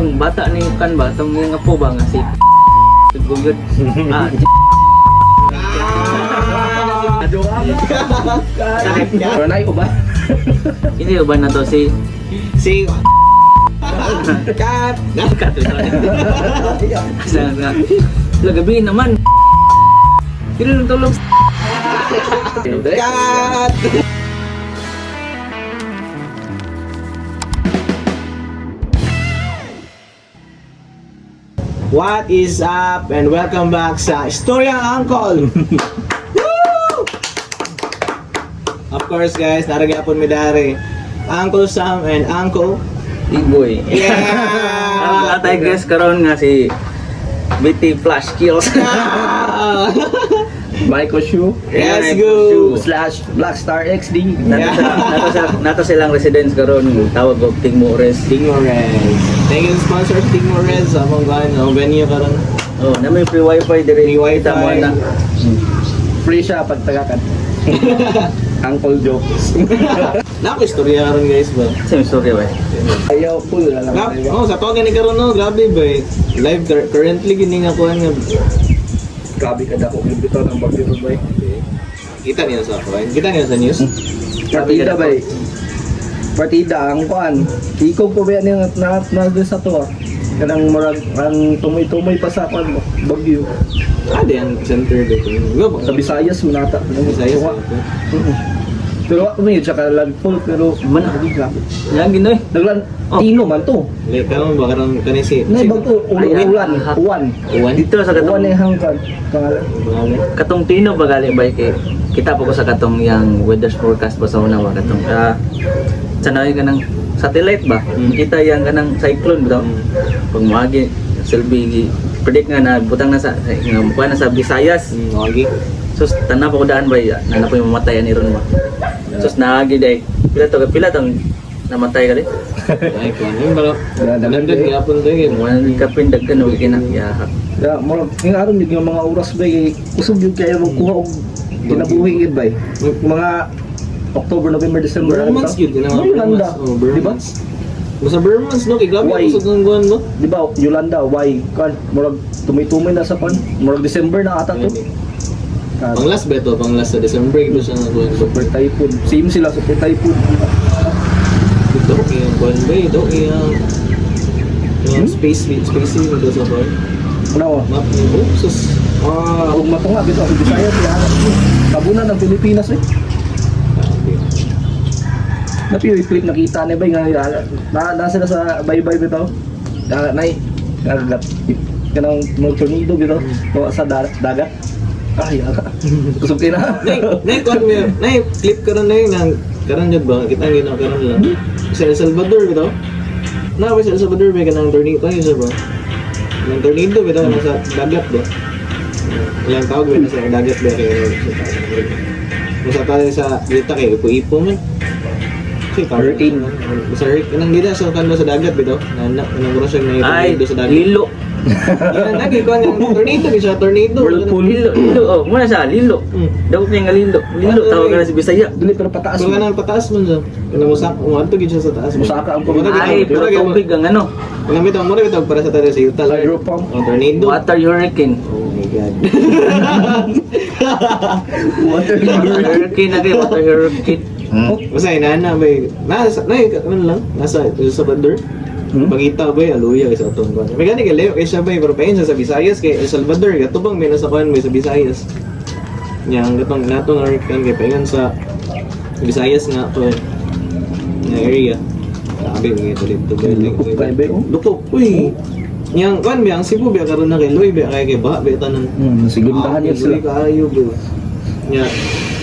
Katong bata ni kan ba tong yung apo ba nga si Guyod. Ah. Pero na ba? Hindi ba na to si Si Cut! Kat. Sa nga. Lagabi naman. Dili lang tulog. Cut! What is up and welcome back sa Istoryang Uncle! Woo! Of course guys, naragyapon mi dari Uncle Sam and Uncle. Iboy. Ang Yeah! atay guys karon nga si BT Flash Kills. Michael Shu Let's go! slash Black Star XD. Nato silang residence karon tawag og Tingmores. Tingmores. Thank you sponsor Tingmores. Among kuan, ang venue karon. Oh, na may free wifi dire. Free wifi. Kita mo na. Free siya pag tagakan. Uncle jokes. Nako istorya karon guys ba. Same story ba? Ayaw, full na lang. Oh, sa to gani karon no, grabe ba. Eh. Live currently gini nga kuan nga. Grabe ka dako yung bitaw ng bagyo ba? Kita niyo sa kuan. Kita niyo sa news. Partida ba? Partida ang kuan. Ikaw po ba yan na na na sa to ah. Kanang murag ang tumoy-tumoy pa sa kuan bagyo. Ah, di ang center dito. Go Sa Visayas man ata. Visayas. Pero ako may siya ka landfall pero Man. grabe. Yang ginoy. Daglan Oh. Tino man to. Li karon ba karon kani si Nay bago ulan ulan uwan. Uwan. Dito sa Uwan katong ang hangkan pangalan. katong Tino ba gali ba kay kita po ko sa katong yang weather forecast ba sa una ba katong sanay ka ng satellite ba? Kita yang kanang cyclone ba? Pag moagi selbi gi predict nga na butang na sa nga mukuha na sa Visayas. Wagi. Sus tanan pa ko daan ba ya na po yung mamatay ani ron ba. Sus naagi day pila to pila tong namatay kali. Ay kuan yung baro. Yeah, daghan Nandun eh. gyapon to eh. One kapin daghan og kina ya. Ya, murag yung aron yung mga oras ba eh, kusog yun kayo magkuha og kinabuhi gid ba eh. Mga October, November, December. Burn months yun, Ano Yolanda? Oh, burn Di ba? months. Basta burn months no kay grabe Why? ang kusog ng kuan no. Di ba Yolanda, why? Kan murag tumay-tumay na sa kan. Murag December na ata to. Ah, Pang last ba ito? Pang last sa December ito siya nga kuan. super typhoon. Same sila super typhoon. Ito yung kuan ba ito yung yung space space dito sa kuan. Ano? Map ni oh, sus. Ah, ug matunga bitaw sa Visayas ya. Tabunan ng Pilipinas eh. Grabe. Napi yung clip nakita ni ba nga na, na sila sa baybay bitaw. Na nay nagagat kanang mga tornado bitaw o sa dagat. Ay, aga. Kusog kay na. Nay, nay kuan mo. Nay clip karon nay nang karon jud ba kita gina karon lang. Sa El Salvador bitaw. Na ba sa El Salvador ba kanang tornado kuan siya ba? Nang tornado bitaw nasa dagat ba? Ilang tawag ba nasa dagat ba kay Basta tayo sa dita kay ipo-ipo man. Kasi tawag- Hurricane. Basta hurricane nang dita sa kanlo sa dagat bitaw. Na na nang mura siya na Ay, tornado sa dagat. lilo. Yan lagi kuan yung tornado siya tornado. Whirlpool. Lilo, lilo. Oh, muna siya lilo. Dawag niya nga lilo. Lilo tawag na si Bisaya. Dili pero pataas. Pero kanang pataas man siya. Kanang musak, umadto gid siya sa taas. Musaka ang Mura gid Ay, pero mura gid- tubig ang ano. Kanang bitaw, mura bitaw para sa tayo sa yuta. Hydro pump. Oh, tornado. Water hurricane. Oh my God. Water Hurricane na kayo, water hurricane. Oh, Basta inana ba nasa na ano lang nasa El Salvador. Pangita ba aluya kay sa atong kuan. May gani kay Leo kay siya ba pero pain siya sa Visayas kay El Salvador gatubang may nasa kuan may sa Visayas. Nya ang gatong natong hurricane kay paingon sa Visayas nga kuan nga area. Grabe mga ito dito ba. Lukop kay ba, oh. Lukop. Uy. Yang kuan ba ang Cebu ba karon na kay Luy ba kay ba ba tanan. Sigundahan yun sila. Luy kaayo ba. Nya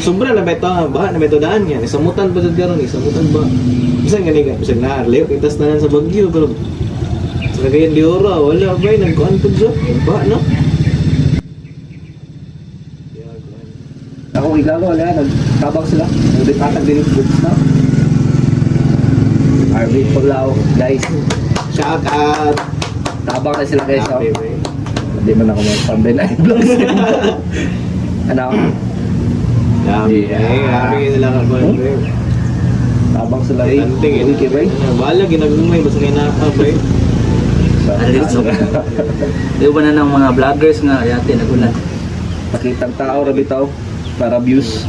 sobra na ba ito, baha na ba ito daan niya. Isamutan ba jud karon, isamutan ba. Bisan gani ka, bisan na layo kitas tanan sa Bagyo pero sa Cagayan de Oro wala ba nagkuan pud siya. Baha no. Yeah, kuan. Ako igalo wala nagtabang sila. Nagdit atag din yung boots na. RV Paglao, guys. Shout out. Tabang na sila guys. Oh. Grabe, bay. Hindi man ako mag-thumbnail ay vlogs. Ano? Grabe, Yeah. eh, grabe kayo sila ka kuan. Hmm? Tabang sila eh. Anting eh. Okay, bay. Ano, Bahala ginagumay basta kay naa bay. At least no. Di ba na ng mga vloggers nga yate nagulan. Pakitang tao ra bitaw para views.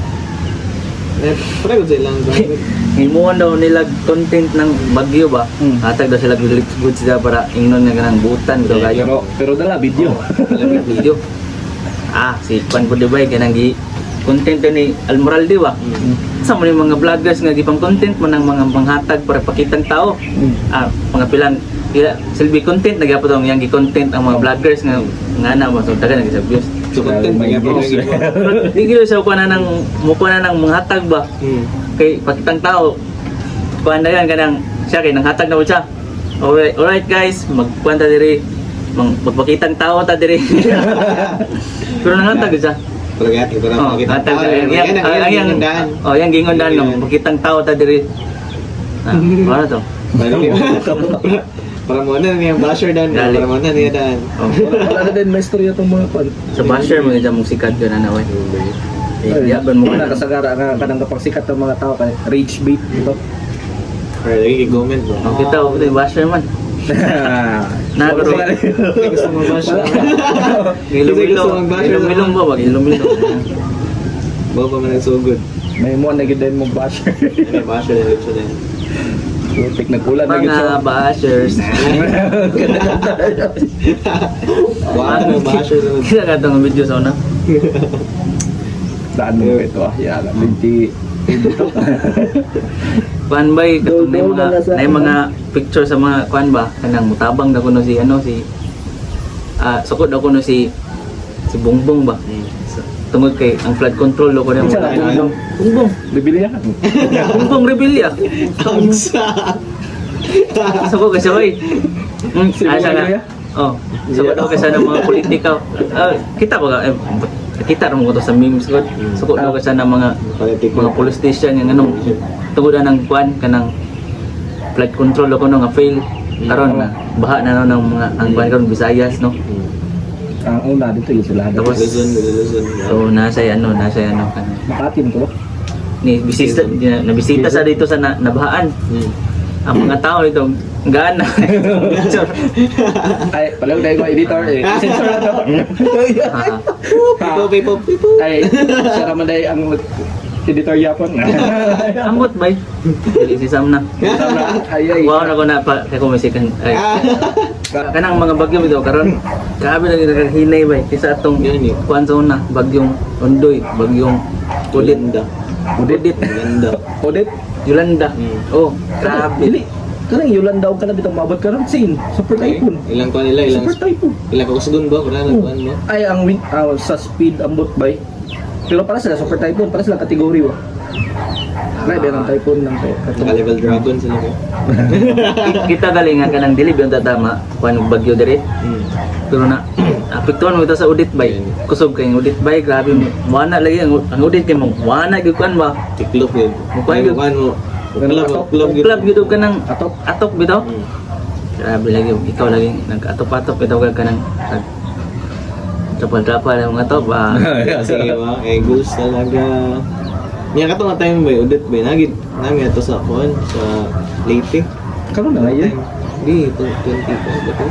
Eh, pare ko sa ilang gamit. Himuon daw nila content ng bagyo ba? Hatag daw sila relief goods sila para ingnon nga kanang butan daw kayo. Pero pero dala video. Alam video. Ah, si Kwan po Dubai kanang gi content daw ni Almoral di ba? Sa mo mga vloggers nga gipang content man ang mga panghatag para pakitang tao. Ah, mga pilang ila silbi content na gyapon tong yang gi-content ang mga vloggers nga nga na ba so dagan na sa views. So content May pa gyapon. views. Pero di gyud sa kuan na nang mukuha na nang manghatag ba kay pakitang tao. Kuan na yan kanang siya kay nanghatag na po siya. Alright, alright guys, magkuan ta diri. Magpakitang tao ta diri. Pero nanghatag siya. Pero gati para Oh, makita. hatag Ah, siya. yan ang Ang yan ang oh, yang gingon daan nga magpakitang tao ta diri. Ah, para to. Para mo na niya basher dan, Dali. para mo na niya dan. Oh. Wala na din may istorya tong mga kwan. Sa basher mo nga mong sikat yun ana way. Eh, di ba mo Wala kasagara nga kanang kapag sikat ng mga tao kay rage bait ito. Pero lagi comment ba? Oh, kita oh, ito basher man. Na pero Kasi gusto mo bash. gilom-ilom. Kasi gusto mag-basher. Gilom-ilom ba ba gilom-ilom. Bawa pa man nagsugod. May mo na gid din mo basher. Ano basher na siya din. Putik nagulan na gid Mga siya. bashers. Wala na basher sa Kita ka itong video sa una. Daan mo ito ah. Yala, 20 ito. Kuan ba katong may Dol-dol mga na nasa- may mga picture sa mga kuan ba kanang mutabang na kuno si ano si ah sukod daw kuno si si Bongbong ba. So, tungod kay ang flood control do kuno Kinsa na, Bongbong? Bongbong. Bibili ka. Bongbong Rebilla. Ang sa Sukod kasi oy. Si Ah, Bongbong siya nga. Rebilla? Oh, sukod daw kasi ng mga politika. Ah, kita ba ka? Eh, kita ra mo ko to sa memes ko. Sukod daw kasi ng mga Politiko. mga police station yung anong tungod na ng kuan kanang flood control ako no nga fail karon na baha na no ng mga ang kuan karon Visayas no. Ang una dito yung sila. Tapos, Luzon, Luzon. So nasa ano kanang Makati nito ba? ni bisita nabisita sa dito sa na, nabahaan ang mga tao dito gaan na. Ay, palaw dahil ko editor eh. Sensor na to. Ah, Pipo, pipo, pipo. Ay, siya raman dahil ang editor yapon. ambot bay dili si Sam na. Ay, ay. Wow na ko na pa kay kumisikan ay kanang mga bagyo bitaw karon grabe na nagkahinay bay kaysa atong Yun eh. kuan sa una bagyong Ondoy, bagyong Kulit. Ganda. Udit. Ganda. Odette. Yolanda. Oh, grabe. Dili. Kanang Yolanda og kanang bitong maabot karon sin. Super typhoon. Ilang kuan nila, ilang Super typhoon. ilang kakusgon ba? Wala na kuan mo. Ay ang win ah, sa speed ambot bay. Pero para sila super typhoon, para sila kategory wa. Ay, ang typhoon ng Naka-level dragon sila ko. Kita galing nga kanang dili yung tatama kuan og bagyo diri. Pero na apektuhan mo ito sa udit bay. Kusog kay udit bay grabe mo. Wana lagi ang udit kay mo. Wana gyud kuan ba? Tiklop yun. Kuan Ay, yun. kuan mo. Club, club yun. Club gyud ka ng Atop. atok bitaw. Grabe lagi ikaw lagi nag-atok-atok bitaw ka kanang trapal-trapal ang mga to ba. Sige ba? Eh, goose talaga. Niya ka nga time ba? Udit ba? Nagid, nami ato sa kuan, sa Leyte. Karon na ngayon. Di, 20 ko ba to?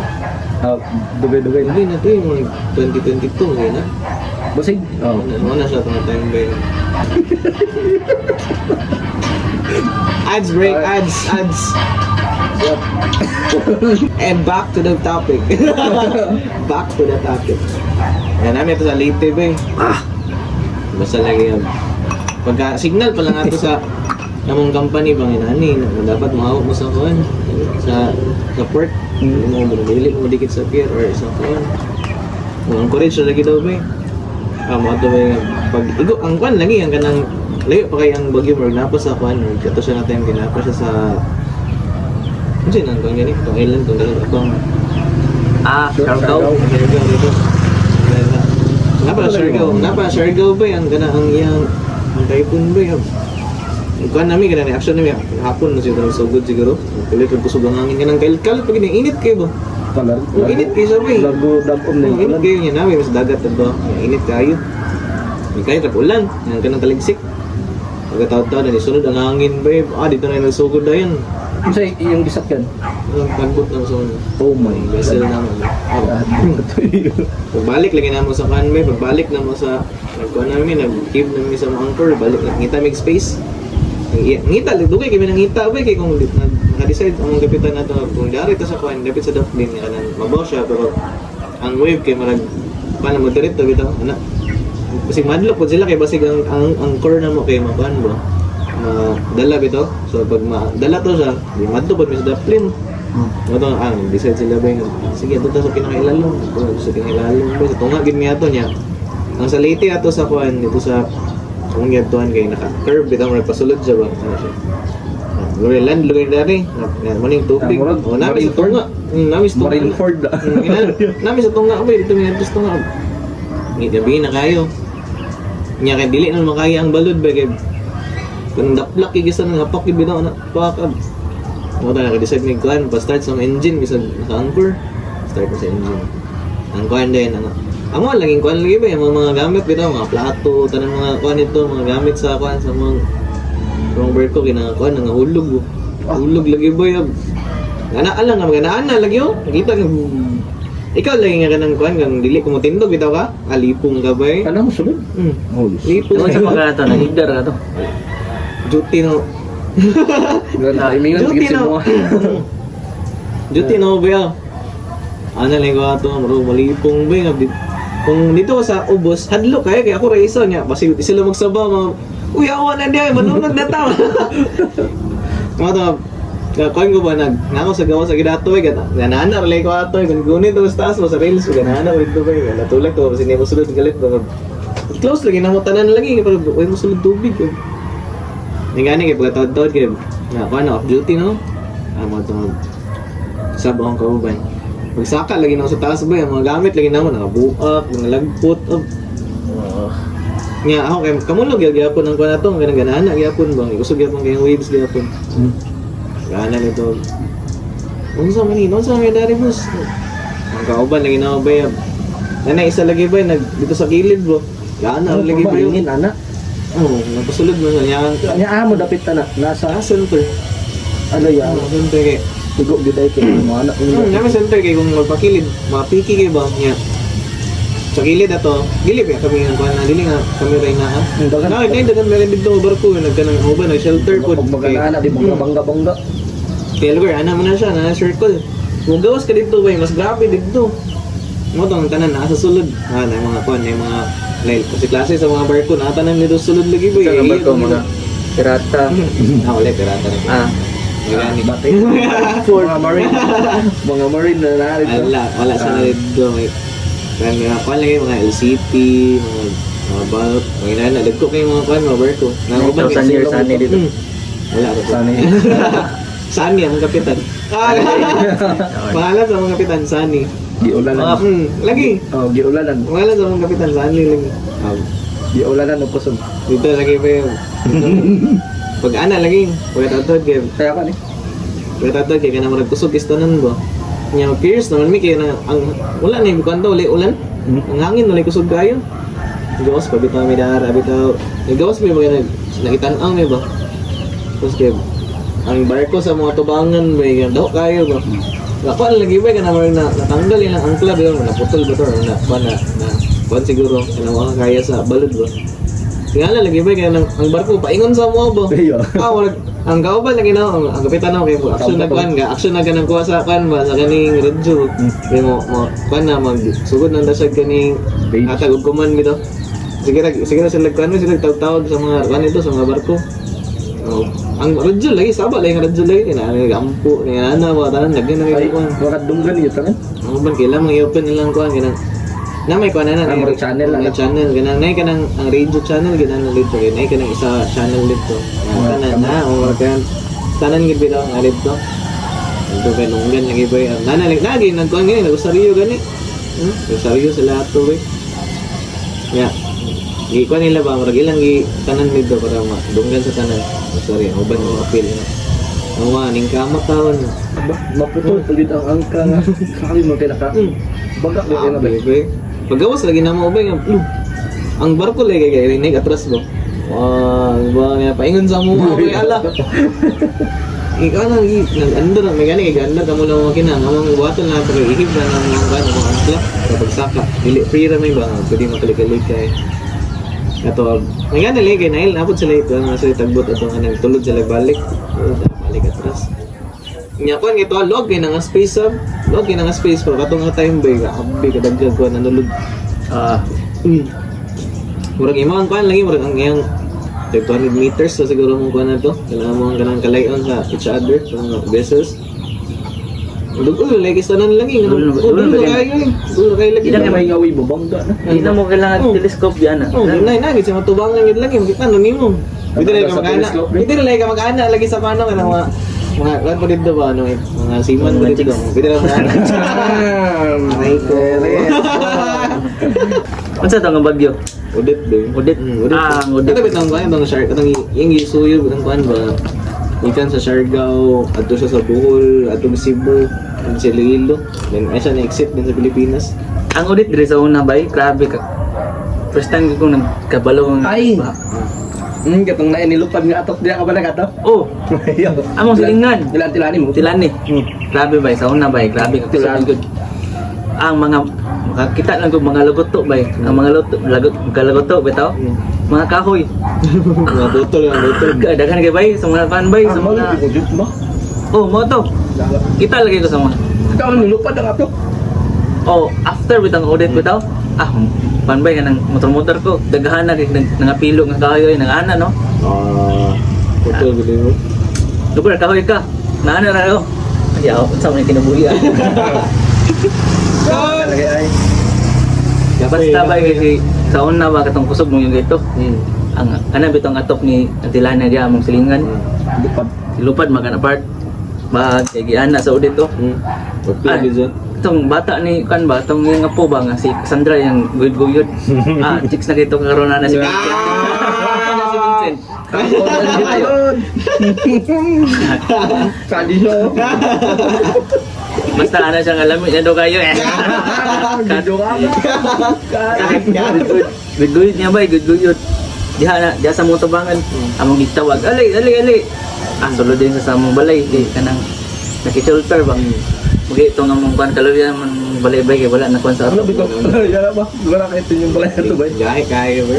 Ah, dugay-dugay na. Hindi na to yung mga 2022 ngayon na. Busig. Oh. Oh. Ano na siya itong time ba yun? Ads break, ads, ads. Yep. And back to the topic. Back to the topic. Yan namin ito sa Leyte ba eh. Ah! Basta lagi yan. Pagka signal pa lang ato sa namong company bang inani na dapat mahawak mo sa kuan sa port mo mo dili mo dikit sa pier or sa kuan mo encourage na lagi daw ba eh. Ah, mo ato ba yung pag igo ang kuan lagi ang kanang layo pa kay ang bagyo mo napa sa kuan or kato siya na time ginapa siya sa ano siya nang kuan gani itong island itong ganun itong Ah, Siargao. Siargao dito. Napa Siargao, napa Siargao ba ang kana ang iyang ang typhoon ba yung ang kuan nami kana ni action nami hapon na siguro sugod siguro. Pilit kog kusog ang hangin kanang kail pag init kayo ba. Palar. Ang init kayo sa may. Lago dagom na Ang yung init ulan. kayo niya nami mas dagat na ba. Ang init kayo. Hindi kayo tag ulan, ang kanang taligsik. Pagkataon-taon na sunod ang hangin babe. Ah, dito na yung nagsugod na yun. Unsa iyong gisakyan? Ang tagbot na sa una. Oh my Vessel God. na mo. Oh. Pagbalik lagi na mo sa kanmay, pagbalik na mo sa nagkuha namin, nag-cave namin sa mga anchor, balik ngita mig space. Ngita, dugay kami nangita ba kay kung naka-decide ang kapitan nato kung dari ta sa kuan, dapit sa Dublin nga kanang mabaw siya pero ang wave kay marag paano mo direct bitaw ana. Basig madlok pud sila kay basig ang anchor na mo kay makuan ba. Dala bitaw. So pag dala to siya, di madto pud mi sa Dublin. Mo to ang decide sila ba yung sige ato ta sa pinakailalong, ato sa pinakailalong ba sa tunga gid mi ato niya. Ang sa Leyte ato sa kuan dito sa kung giadtuan kay naka curve bitaw mo pasulod siya ba ano siya. Lugar land lugar dari na mo ning tubig. Ah, murag Oh, nami sa Marineford. tunga. Nami sa tunga. Marineford ah. Nami sa tunga ba dito mi adto sa tunga. Ni gabi na kayo. Nya kay dili na makaya ang balod ba kay kung daplak kay gisan nga hapak gid bitaw na pak. Mo ta naka-decide mig kuan pa start sa engine bisan naka-anchor. Start mo sa engine. Ang kuan din ang amo lang yung kuan lagi ba yung mga gamit bitaw mga plato tanan mga kuan ito mga gamit sa kuan sa mga barko kinakuan nga hulog oh. Hulog lagi ba yab. Gana lang nga ganaan na lagi oh. Nakita nga ikaw lagi nga kanang kuan kang dili ko motindog bitaw ka. Alipong ka ba eh. Ano mo sulod? Oh, Lipong. Tungod sa pagka to, nag-igdar ka to. Duty no. Timingan Duty tigit no. mo. Duty no ba yun? Ano lang ko ato, bro, malipong ba yun? Kung dito ka sa ubos, hadlo kaya kaya ako ra isa niya. Kasi di sila magsaba, mga, uy, awa na diya, manunod na tao. Mga to, kuan ko ba, nag, nako sa gawa sa gidato, eh, ganaan na, relay ko ato, eh, kung kunin to sa taas, mo sa rails, ganaan na, dito ba, eh, natulak to, kasi hindi mo sulod, galit, ba, close lagi, na mo tanan lagi, pero uy, mo sulod tubig, eh. Yung gani, kay pagkataod-taod, kay, na, kuan, off duty, no? Ah, mga to, sab akong kauban. Pagsaka, lagi na ako sa taas ba, yung mga gamit, lagi na ako, nakabuak, mga lagpot, oh. Nga ako kay kamulog gyud gyapon ang kuan ato, ganang ganahan na gyapon bang kusog gyapon kay waves gyapon. Gana nito. Unsa man ni, unsa man dari boss? Ang kauban lagi na ako bayab. Nanay isa lagi ba nag dito sa gilid bro. Gana lagi ba yun? Malingin ana. Oh, napasulod mo sa niya. Nya amo dapit ta na nasa Sa center. ano ya Ano center kay? tigo gyud ay kay mga anak Nami center kay kung magpakilid, mapiki kay ba niya. Sa gilid ato, gilid ba kami ang kuan na dili nga kami ray na ha. Ang dagan. Na kay dagan meron dito barko nagkanang uban nag shelter pod. Pag magana di mga bangga-bangga. Kaya lugar, ana mo na siya, na circle. Kung gawas ka dito, bay, mas grabe dito. Mo tong tanan nasa sulod. Ah, na mga kuan, na mga like, kasi klase sa mga barko, na tanan dito sulod lagi bay. Sa barko mga pirata. Ah, wala pirata na. Ah, Organic. Bate. Mga marine na narito. Wala, wala sa dito. May kan mga kuan lagi mga LCT, mga bulk, mga inana, dagko kayo mga kuan, mga barko. Na uban 1,000 years ani dito. Wala ra. Sana Sani ang kapitan. Ah, pangalan sa mga kapitan, Sani. giulanan. Lagi. Oh, giulanan. Pangalan sa mga kapitan, Sani lagi. Ah, Giulanan og kusog. dito lagi pa yun. Pag ana lagi, pagkatatod kay Kaya ka ni. pagkatatod kay kanang murag kusog istanan ba. Nya fierce naman mi kay na ang wala na yung kanto wala ulan. Ang hangin wala kusog kayo. Gawas pa bitaw mi dara bitaw. Gawas mi mga nag nakitan-aw mi ba. Tapos kay ang barko sa mga tubangan may daw kayo ba. Nakuan lagi ba kana murag na natanggal ilang angkla ba naputol ba to or na kuan na na kuan siguro kanang wala kaya sa balod ba. Tingala lagi ba kaya nang ang barko paingon sa mo ba. Iyo. Ah, wala ang kauban lagi na ang kapitan ako kay action na kuan ga action na ganang kuha sa kuan ba sa kaning radyo. Kay mo mo kuan na mag sugod na dasag kaning Page. atag og kuman bitaw. Sige ra sila kuan sila tawag-tawag sa mga kuan ito sa mga barko. Oh, ang radyo lagi saba lagi ang radyo lagi kina gampo ni ana ba tanan lagi na Ay, kay kuan. mga dunggan yun tanan. Ang uban kailangan mga i-open nilang kuan kanang na may kuan na Ah, na mga channel, mga ano? channel kanang nay kanang ang radio channel kanang dito kay nay kanang isa channel dito. Mga Na tanan na o tanan tanan gid bitaw ang dito. Dito kay lunggan lagi ba ang nana lagi nagi nagkuan gani nagusariyo gani. Nagusariyo sila ato eh. Ya. Gi kuan nila ba murag ilang gi tanan dito para madunggan sa tanan. Sorry, ang uban mo appeal na. Ang mga ning kamot taon. Ba, maputol pag ang angka nga. Sakali mo kay naka. Baga ko na ba. Grabe. Paggawas lagi na mo ba nga ang barko lagi kay rinig atras ba. Wow, ba nga paingon sa mo kay ala. Ikaw nang nag-andar, may gani kay gandar kamo lang mga kina, among buhaton lang pag ihip na ng mga kan, among angkla kapag saka. Dili free ra may ba, pwede makalikalik kay. Kato, may gani lagi kay nail napod sila ito, nga sila tagbot ato nga nagtulod sila balik. Balik atras. Nya kuan kay to log kay nga space sub, log kay nga space pa katong nga time ba, abi kadagdag ko nanulod. Murag imo ang kuan lagi murag ang iyang 200 meters sa siguro mong kuan na to. Kailangan mo ang kanang kalayon sa each other sa mga vessels. Duol lagi sa tanan lagi. Duol, Duol duol, duol kayo eh. Duol kayo lagi. Hindi na May nga way bubangga na. Hindi na mo kailangan telescope yan ah. Oh, na na sa matubangan gid lagi makita no nimo. Pwede na ka Sa mag-ana. telescope, eh. Pwede na ka mag-ana lagi sa paano kanang mga kuan pa dito ba ano eh, mga seaman pa Mga dito. chicks. Pwede na mag-ana. Aray ko. Unsa to nga bagyo? Udit ba? Udit. Udit. Ah, ang udit. Kato bitang kuan itong shark katong yung gisuyo bitang kuan ba. Ikan sa Siargao, adto siya sa Bohol, adto sa Cebu, adto sa Iloilo. Then ay siya na-exit din sa Pilipinas. Ang udit diri sa una bay, grabe ka. First time ko nagkabalo ang Ay! Katong na nilupad nga atok diya ka ba nagato? Oh, among silingan. Ilan tilani mo? Tilani. Grabe bay, sa una bay, grabe ka. Tilani. Good. Ang mga makakita lang ko mga lagoto bay. Ang mga loto, lagot, galagoto bitaw. Mga kahoy. Mga butol, mga butol. Daghan kay bay sa mga kan bay, Ah, sa mga mo. Oh, mo to. Kita lagi ko sa mga. Ikaw ang nilupad ang atok. Oh, after bitang audit bitaw. Ah, panbay ka ng motor-motor ko. Daghan na kay nangapilo nga kahoy ay nangana no. Ah, putol gud mo. Lugar kahoy ka. Naana ra ko. Ayaw, unsa man kinabuhi ah. Talaga ay. Basta ba kasi sa una ba katong kusog mo yung gito. Ang ana bitong atok ni Antilana diya among silingan. Lupad. Silupad magan apart. Ba kay giana sa audit to. Putol Ay. gud siya. Itong bata ni kan ba itong yung apo ba nga si Cassandra yung guyod-guyod. Ah, chicks na kito karon na si Vincent. Na si Vincent. Ayun. Sali siya. Basta ana siyang alam niya daw kayo eh. Video ka. Good niya ba, good guyod. Diha na, diha sa mong tabangan. Among gitawag, ali, ali, ali. Ah, sulod din sa samong balay kay kanang nakishelter ba. Mugi itong among kuan kaluya man balay bay kay wala na kuan sa Ano ato. bitaw? Yara ba? Wala kayo yung balay ato ba? Gahi kayo ba?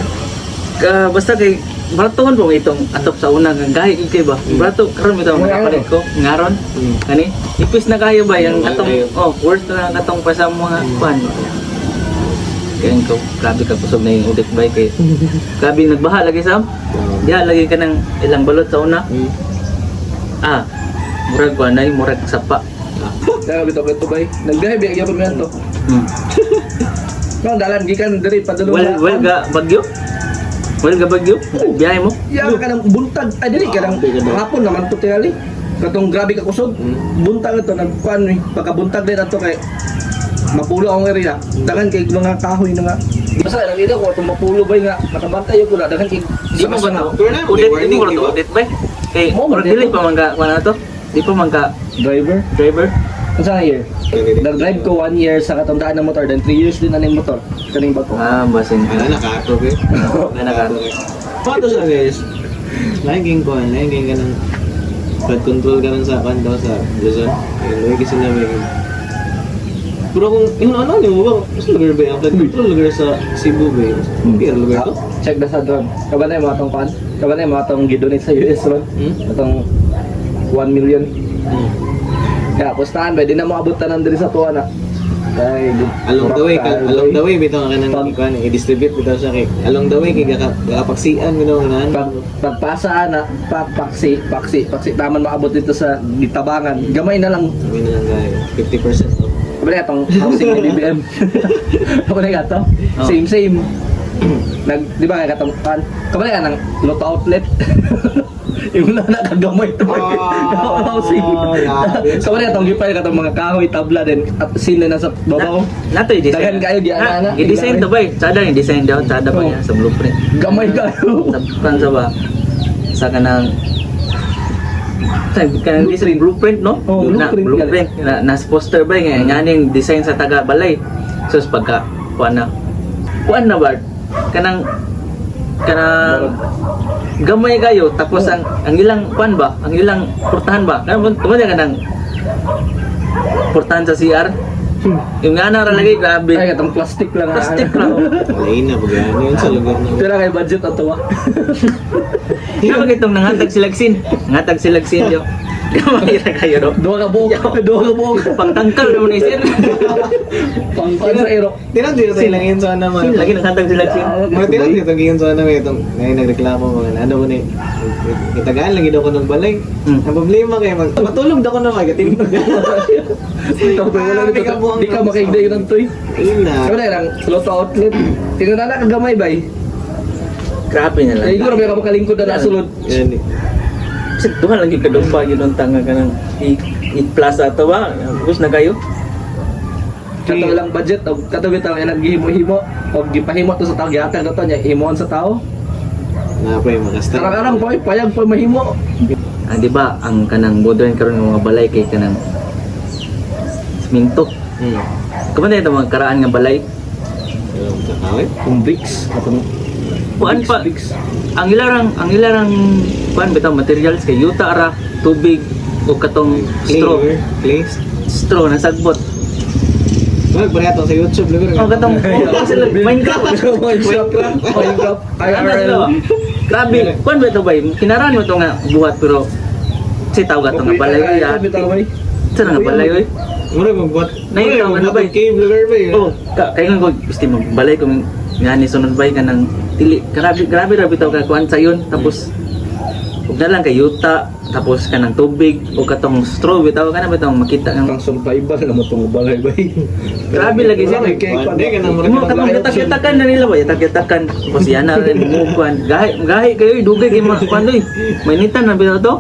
Ka, basta kay baratohon po itong atop sa una nga gahi gyud kay ba. Barato karon bitaw Ngaron. makapalit ko ngaron. Kani ipis na kayo ba yung Ngaron atong kayo. oh worth na ang atong pa sa mga kuan. Kaya ko grabe ka kusog na yung ulit bay kay grabe nagbaha lagi sam. Diha lagi ka ng ilang balot sa una. Ah, murag kuan na murag sapa. Yara bitaw kato bay. Nagbiyahe biya gyapon mi ato. No, dalan gikan diri padulong. Well, well ga bagyo. Well ga bagyo. Biyahe mo. Ya ka nang buntag. Ay dili ka nang hapon naman to tingali. Katong grabe ka kusog. Buntag ato nagkuan mi. Pagkabuntag din ato kay mapulo ang area. Daghan kay mga kahoy na nga. Basta lang ida ko atong mapulo bay nga nakabantay ko na daghan kay Di mo ba to? Pero na, may Udit, di warning, mo ba di to? ba? Udit ba? Kay, Mo, murag dito. dili pa man ka, kuan na to? Di pa man ka driver. driver? Unsa nga year? Nag-drive ko 1 year sa katong daan ng motor, then 3 years din aning motor. Kaning bago. Ah, basin. Ano nakato eh. Wala na ka. Pato siya guys. Laging ko, laging ka ng flood control ka rin sa kan daw sa Luzon. Ayun, lagi sila may. Pero kung yung ano mo ba, mas lugar ba yung flood control lugar sa Cebu ba yun? Pero lugar to? Check na sa drone. Kaba na yung mga tong kuan? Kaba na yung mga tong gidonate sa US ron? Atong 1 million. Kaya pustahan ba, di na moabot tanan diri sa tuwa na. Ay, Along the way, along the way bitaw ka nang Pag- kuan i-distribute bitaw siya kay along the way kay gakapaksian bitaw nga Pag, pagpasa na, pak, paksi, paksi, paksi, taman maabot dito sa gitabangan. Gamay na lang. Kami na lang gaya, 50% off. Kabali atong housing ni BBM. Ako na gato. Oh. Same same. Nag, di ba kay katong kan? Kabali ka ng Lotto outlet. Yung na nakagamay to. Ah, Housing. grabe. Kabali atong gipay katong mga kahoy tabla din at sila na sa babaw. Nato i-design. Daghan kayo, di ana, ana. I-design to ba? Tsada yung design daw, tsada pa Oh. niya sa blueprint. Gamay kayo. Sa kan sa ba? Sa kanang sa kanang design blueprint no? Oh, Na, blueprint. blueprint na, nas poster ba nga nganing design sa taga balay. So pagka kuan na. Kuan na ba? Kanang Kanang gamay kayo tapos ang ilang kwan ba? Ang ilang portahan ba? Kanang tungod ka kanang portahan sa CR. Yung nga na ra lagi grabe. Ay, katong plastic lang. Ah. Plastic lang. Walay na pag ano yun sa lugar na. Pero kay budget ato ah. Ano itong nangatag silagsin? Nangatag silagsin yo. Gamay ra kayo no. Duha ka buok, duha ka buok. Pangtangkal mo ni sir. Pangkuan sa ero. Tinan dito tayo lang yun sa ano mga. Lagi nangatag silagsin. Mga tinan dito giyon sa ano itong ngayon nagreklamo mga ano ko ni. Itagaan lang daw ko ng balay. Ang problema kay mag matulog daw ko na magatin. Ito, wala Ah, nito. di ka buang Di ka makaigday ng toy. Ayun na. Kaya na lang, Lotto outlet. Tingnan na kagamay bay. Grabe na lang. Ay, siguro may makalingkod na nasulod. Yan eh. Kasi duha lang yung kadumpa yun ang tanga ka ng i-plaza to ba? Gusto na kayo? Kato lang budget og kato bitaw ilang gihimo-himo og gipahimo to sa tao, gihatag na to niya himuon sa tao. Na pa yung mga star. Karang-karang pa payag pa mahimo. Ah, di ba ang kanang modern karon nga mga balay kay kanang siminto. Kaman ito mga karaan nga balay. Alam sa kawit. Kung bricks katong Kuan bricks, pa bricks. ang ilarang kuan bitaw materials kay yuta ra, tubig o katong Clay. straw, Clay. straw na sagbot. Wag pareha sa YouTube lugar. O katong oh, sila Minecraft. Minecraft. Minecraft. Ano sila ba? IRL. Grabe, kuan ba ito ba? Kinaraan mo ito nga buhat pero si tawag ato nga balay oy. Ah. Bitaw bay. Sa nga balay oy. Mura magbuhat. Naitaw Mura ka na ba? magbuhat og cave lugar ba yun? Oh, ka kay nga ko gusto mo balay ko nga ni sunod bay ka ng dili grabe grabe ra bitaw ka kuan sayon tapos ug na lang kay yuta tapos kanang tubig o katong straw bitaw kana bitaw makita Kang nga survival na mo tong balay bay. Grabe lagi siya. Hindi ka na mura mo katong yatak-yatakan na nila ba yatak-yatakan tapos yan na rin mo kuan gahi gahi kayo dugay kay mga kuan oy mainitan na bitaw to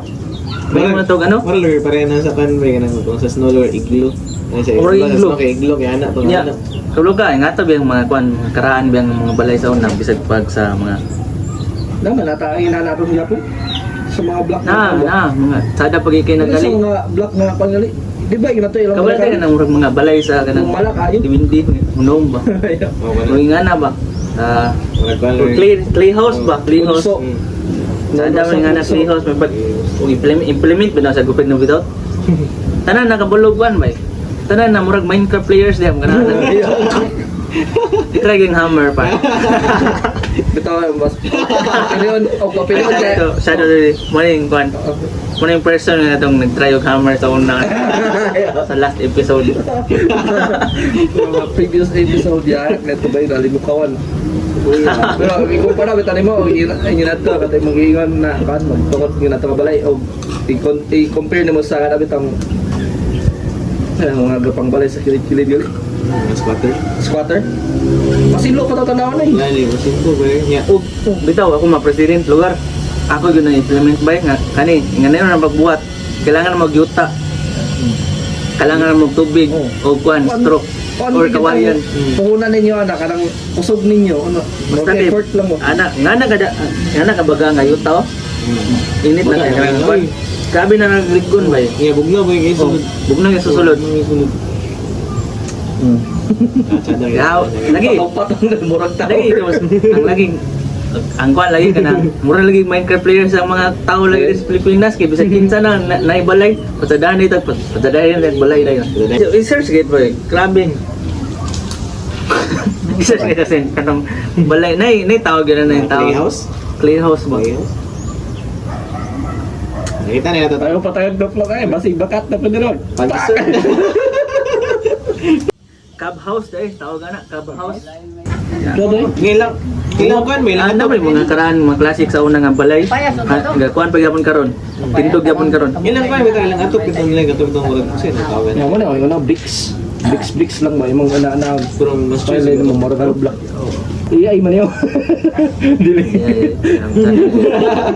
may mga tog ano Mura lugar pareha na sa kan ba kanang kung sa snow lugar igloo. Ano sa Or sa igloo. snow kay igloo kay ana tong Nya, ana. kablo ka, nga to biyang mga kuan, mga karaan biyang mga balay sa una bisag pag sa mga Naman nata ang inanapon gyapon sa mga block na na mga sada pag ikay Ano sa nagali. mga block na pangali? Di ba ina to ilang Kabalo tayo ng murag mga balay sa kanang Malak ayo. Diwindi, unom ba? Oh, kana. Uy nga na ba? Ah, Mura kuan lugar. clay house ba? Clay house. Bunso. Sa dami nga na clay house may pag kung implement ba na sa gupit ng without? Tanan nakabulog kuan ba? Tanan na murag Minecraft players diha kana. Try ging hammer pa. Bitaw mas. Pilion og papilion kay. Shadow, shadow dili. Mo ning kuan. Mo ning person nga atong nag-try og hammer sa una sa last episode. Mga previous episode ya, neto ba yun, alimukawan. Pero ikumpara bitaw nimo inginat ko katay mong giingon na kan magtukod gyud nato balay og i-compare nimo sa kana bitang mga gapang balay sa kilid-kilid gali. Mga squatter. Squatter. Masilo pa to tanawon eh. Lali, masinko ba yun? Yeah. Og bitaw ako ma president lugar. Ako gyud na implement ba nga kani nga na pagbuhat. Kailangan magyuta. Kailangan mo tubig Oh. o kuan straw or kawayan. Puhunan ninyo ana kanang kusog ninyo ano. Basta Basta kay effort lang mo. Ana nga na kada nga na kabaga nga yuta oh. Init na Baga, kay nga, kuan. oy. Grabe na nagliggon ba. Yeah, bugna ba yung Oh, sunod? bugna yung susulod. Bugna yung sunod. Ah, tsada yun. Yaw, lagi. Patong murag tao. Lagi ito, ang laging ang kuan lagi kana mura lagi Minecraft players ang mga tao lagi sa Pilipinas kay bisag kinsa na naibalay pasadahan dito pasadahan na balay dayon. So, i-search gate boy, grabe. I-search gate kasi kanang balay nay nay tawag yun na yung tao. Clay house? Clay house ba? Clay house? Nakita na ito. Tayo patayag na plak eh, basig bakat na pwede ron. Pag- Cab house dai tawag ana, cab house. Dodoy. Ngayon lang. Ngayon lang kuan, may lang. Ano ba yung mga karaan mga classic sa una nga balay? Ha, ga kuan pa gyapon karon. Tindog gyapon karon. Ngayon lang kuan, may lang atop itong lang atop itong murag kasi natawagan. Yan mo na, yung ano, bricks. Bricks, bricks lang ba? Yung mga na, Pero mas style na mo, murag ano, block. AI man yun. Dili. Yeah.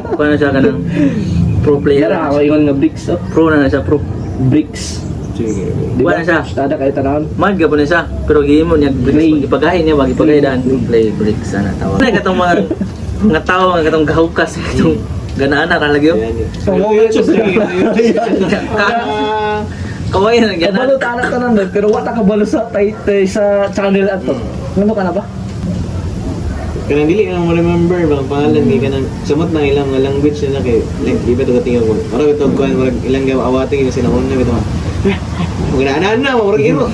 Kuan na siya kanang pro player. Yan ako ingon nga bricks. Oh. Pro na na siya, pro. Bricks. Sige. Di ba? Wala siya. Tada kayo tanawon. Mahal ka pa na siya, pero gihimo niya Play. bricks, ipagahi niya, wag ipagahi daan play bricks ana tawag. Ay katong mga tao nga katong gahukas katong ganaan na lagi Ayan yun. So, mo YouTube, sige, YouTube. Ka kaway na Kabalo ganaan. tanak tanan doon, pero wala kabalo sa tay, tay sa channel ato. Ngano ka na ba? Kanang dili na mo remember ba ang pangalan kay kanang samot na ilang nga language nila kay like di ba to katinga ko. Murag ito kuan, murag ilang gaw awating yung sinahon na bitaw. Mga na murag iro.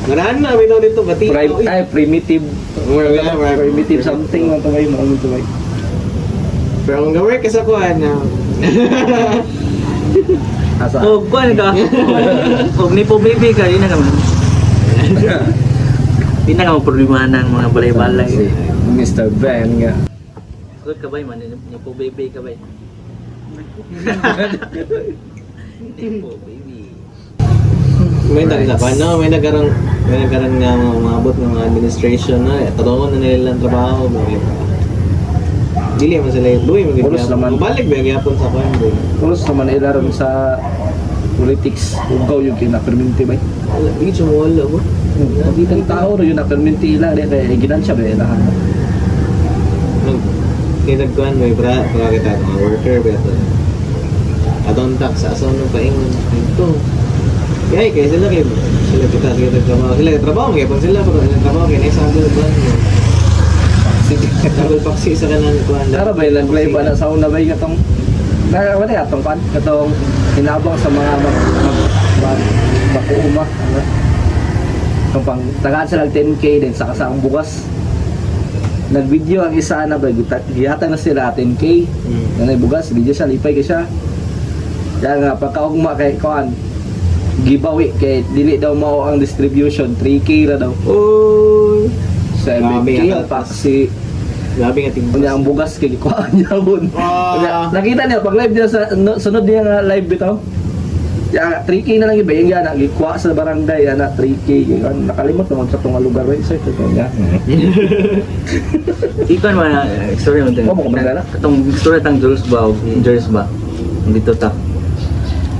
Mga na bitaw dito bati. Ay, primitive. Murag Primitive something man to bay, mo to bay. Pero kung ga-work ka sa kuan na Asa? O kuan ka. Og ni po baby ka, yun na kami. Di na kami problema ng mga balay-balay. Si Mr. Ben nga. Good ka ba man? Ni po baby ka ba? Ni po baby. May nag sa no, may nagkarang nga mga umabot ng mga administration na tarungon na nila ang trabaho ba. Dili man sila buhi man gid. Pulos naman. Balik ba gyapon sa kuan ba. Pulos naman ila ron sa politics. Ugaw yung kinaperminti bay. Wala, di siya mawala ba? Pagkitang tao ro yun naperminti ila di kay ginansya ba ila. Nag kay nagkuan may bra para kita mga worker ba ito. Adon tax sa asaw nung paingon ito. Kaya kay sila kay sila kita sila trabaho sila trabaho gyapon sila pero ilang trabaho kay na isang kuan. Double paksi sa kanan kuan. Tara ba ilang play ba na sa una bay katong na wala atong pan katong hinabang sa mga mag, mag, mag bakuuma ano. Kung pang tagaan sila og 10K din sa kasaang bukas. Nag-video ang isa na ba gihatag na sila 10K. Nanay bugas video siya lipay kay siya. Kaya nga pagkaugma kay kuan gibawi kay dili daw mao ang distribution, 3K ra daw. Oh, 7K Grabe ang nga, paksi. grabe nga tingin. Unya ang bugas kay gikuhaan niya ron. Unya, nakita niya pag live niya sa no, sunod niya nga live bitaw. Ya 3K na lang iba yung na gikuha sa barangay ana 3K. Yan, nakalimot naman sa tong lugar right sir ito niya. Ikon man na, sorry man. Oh, mo ka na? Katong story tang Jules ba o Jules ba? Dito ta.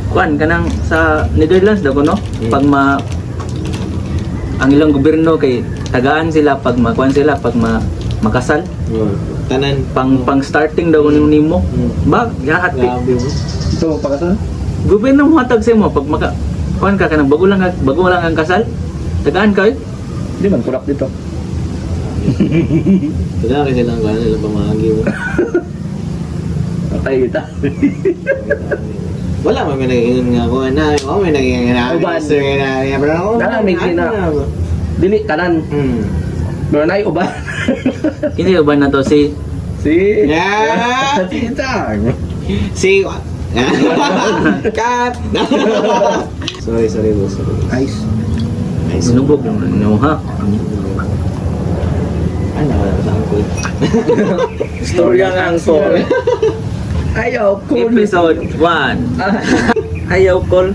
Kuan kanang sa Netherlands daw ko no? Pag ma ang ilang gobyerno kay tagaan sila pag makuan sila pag ma makasal Oh, tanan. pang pang starting daw kuno nimo. Ba gahati. Grabe mo. Ito pakasal. Gobyerno mo hatag sa imo pag maka kuan ka kanang bago lang ang kasal. Tagaan ka eh. Di man kurap dito. Wala kasi silang kuan nila pamagi mo. Patay kita. Wala man may naging nga kuan na. Wala may naging nga. Uban. Sir nga na. Pero ako. Wala, may gina. Dili tanan. Pero nay uban. Kini ba na to si Si Yeah. Si Tang. Si Cut. Sorry, sorry boss. Sorry. Nice. Nice. Sinubog naman no ha. Ano wala sa angkol. Storya nga ang story. Ayaw cool. Episode 1. Ayaw call.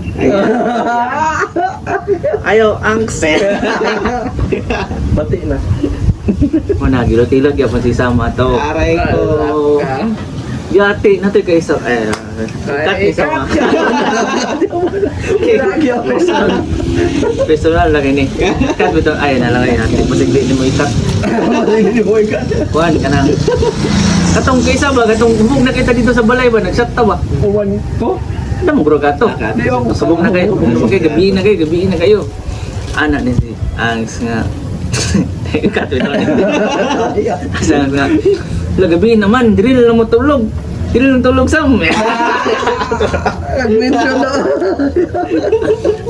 Ayaw angst. Bati na. Wala gilot-ilot gyapon si Sama to. Aray ko. Yati na to kay sa eh cut ni Sama. Lagi ako. Personal lang ini. Cut bitaw ay na lang ay natin. Basig di nimo i-cut. Hindi mo ikat. Kuan kanang katong kaysa ba katong hubog na kita dito sa balay ba nagshot ta ba? Uwan ko. Ano mo bro ka to? Di ako. Subong na kayo, hubog na kayo, gabi na kayo, gabi na kayo. Ana ni si Angs nga. Cut bitaw ni. Asa nga. La gabi naman, drill na mo tulog. Drill na tulog sam. Nag-mention na.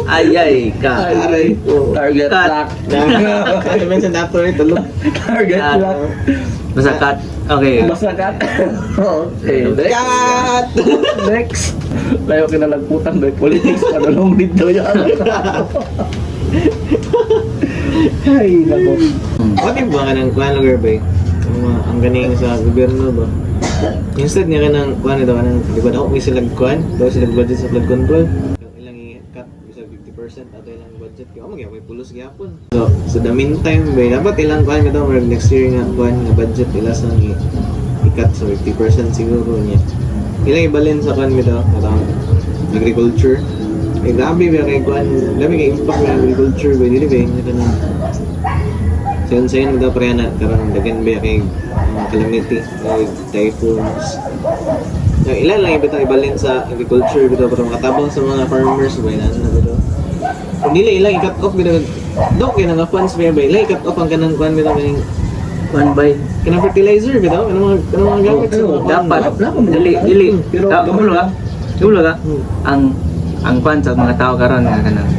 Ay ay ka. Aray ko. Target Cut. lock. I mentioned after it, tulog. Target Cut. lock. Basta cut. Okay. Basta cut. Okay. Next. Cut! Next. Layo kinalagputan by politics. Panulong dito yan. Ay, nako. What if ba ka ng kuan lugar ba eh? Ang mga ang ganing sa gobyerno ba? Instead niya ka ng kuan ito ka ng, di ba daw may sila kuan? Daw sila budget sa flood control. Ilang i-cut bisa 50% ato ilang budget kay oh magyapon pulos gyapon. So, so the meantime ba dapat ilang kuan ito murag next year nga kuan nga budget ila sa i-cut sa 50% siguro niya. Ilang ibalin sa kuan bitaw katong agriculture. Eh grabe ba kay kuan, grabe kay impact ng agriculture ba dili ba niya kanang sayon sayon daw pre na karon daghan ba kay mga calamity like typhoons. Yung ilan lang ibitaw ibalin sa agriculture bitaw para makatabang sa mga farmers ba ilan na bitaw. Kung nila ilang i-cut off bitaw dok kay nga funds ba ilang i-cut off ang kanang kuan bitaw kaning One by. Kanang fertilizer bitaw, kanang mga gamit sa mga kuan. Dapat Wala pa man. dili dili. Pero Pero gamay ka. Kabalo ka. Ang kwan sa mga tao karon nga kanang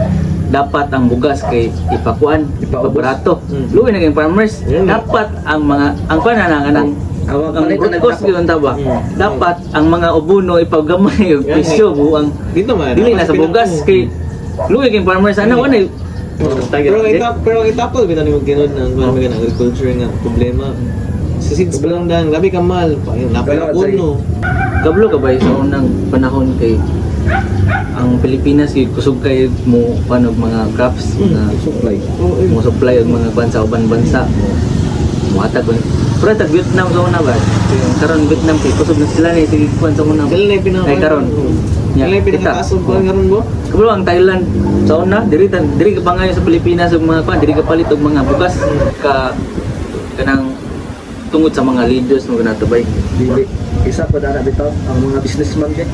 dapat ang bugas kay ipakuan, Ipaubos. ipabarato. Luwi na kay farmers. Dapat ang mga ang kwan na kanang Ang ang palit root na cause nagdako. gyud ta ba? Dapat ang mga obuno ipagamay og Yan, presyo buang Dito man. dili na sa bugas kay luwi kay farmers ana wala. Pero ang itapol bitaw nimo ginod ng kuan mga agriculture nga problema. Sa seeds pa lang daan, grabe ka mahal. Pa yung napay Pero, puno. Kablo ka ba sa unang panahon kay ang Pilipinas kay kusog kay mo kuan og mga crops na Supply. Oo, eh. mo supply og mga kuan sa uban bansa mo muhatag ko. Pero tag Vietnam sa una ba? Kay ang karon Vietnam kay kusog na sila ni sige kuan sa una. Sila na yung pinaka Ay, karon. Sila na yung pinakataas og kuan karon bo. Kablo ang Thailand sa una diri tan diri ka pa ngayon sa Pilipinas og mga kuan diri ka palit og mga bugas ka kanang tungod sa mga leaders mo kanato bay. Dili. Isa pa dana bitaw ang mga businessman kay.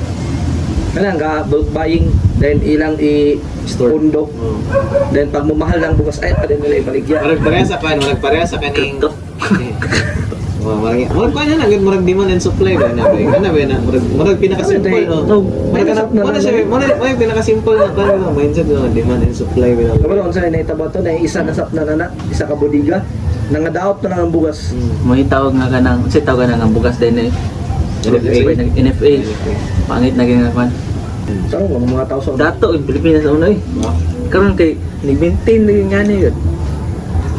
Kanang ga bulk buying then ilang i Store. pundo. Oo. Then pag mumahal ng bugas ay pa din nila ibaligya. Murag pareha sa kuan, murag pareha sa kaning Crypto. Oh, murag kuan na gud murag demand and supply ba na ba? Ano ba na murag murag pinaka-simple oh. Oh, Murag kana mo na siya, mo na pinaka-simple na kuan ba mindset no, demand and supply ba. Kabalo unsa na nahitabo to na isa na sap na nana, isa ka bodega nangadaot na lang ang bugas. May tawag nga kanang si tawag nga ang bugas din eh. NFA. NFA. Pangit na gyud nga kuan. Saro ang mga tao sa Dato in Pilipinas sa una eh. Karon kay ni-maintain na yun nga na yun.